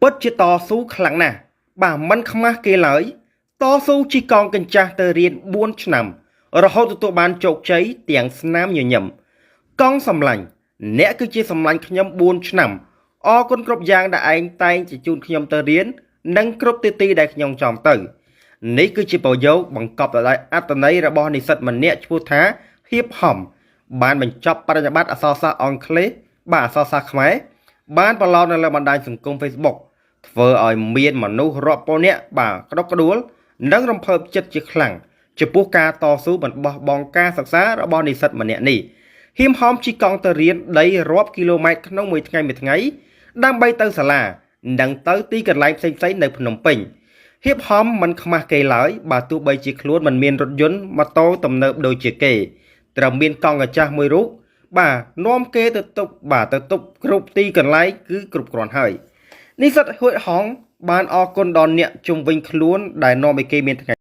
ពិតជាតស៊ូខ្លាំងណាស់បាទមិនខ្មាស់គេឡើយតស៊ូជិះកង់កញ្ចាស់ទៅរៀន4ឆ្នាំ រហូតទទួលបានជោគជ័យទាំងស្នាមញញឹមកង់សម្លាញ់អ្នកគឺជាសម្លាញ់ខ្ញុំ4ឆ្នាំអរគុណគ្រប់យ៉ាងដែលឯងតែងជាជូនខ្ញុំទៅរៀននិងគ្រប់ទីទីដែលខ្ញុំចង់ទៅ នេះគឺជាប្រយោគបង្កប់ទៅដោយអត្ថន័យរបស់និស្សិតម្នាក់ឈ្មោះថាហៀបហំបានបញ្ចប់បរិញ្ញាបត្រអក្សរសាស្ត្រអង់គ្លេសបាទអក្សរសាស្ត្រខ្មែរបានប្រឡងនៅលើបណ្ដាញសង្គម Facebook ធ្វើឲ្យមានមនុស្សរាប់ពាន់នាក់បាទក្តុកក្តួល និងរំភើបចិត្តជាខ្លាំងចំពោះការតស៊ូមិនបោះបង់ការសិក្សារបស់និស្សិតម្នាក់នេះហ៊ាមហមជិះកង់ទៅរៀនដីរាប់គីឡូម៉ែត្រក្នុងមួយថ្ងៃមួយថ្ងៃដើម្បីទៅសាលានិងទៅទីកន្លែងផ្សេងៗនៅភ្នំពេញ ហៀបហំមិនខ្មាស់គេឡើយបើទោះបីជាខ្លួនមិនមានរថយន្តម៉ូតូទំនើបដូចជាគេត្រូវមានកង់កាចាស់មួយរូបបាទនាំគេទៅទប់បាទទៅទប់គ្រប់ទីកន្លែងគឺគ្រប់គ្រាន់ហើយនិស្សិតហួចហងបានអរគុណដល់អ្នកជុំវិញខ្លួនដែលនាំឲ្យគេមានថ្ងៃ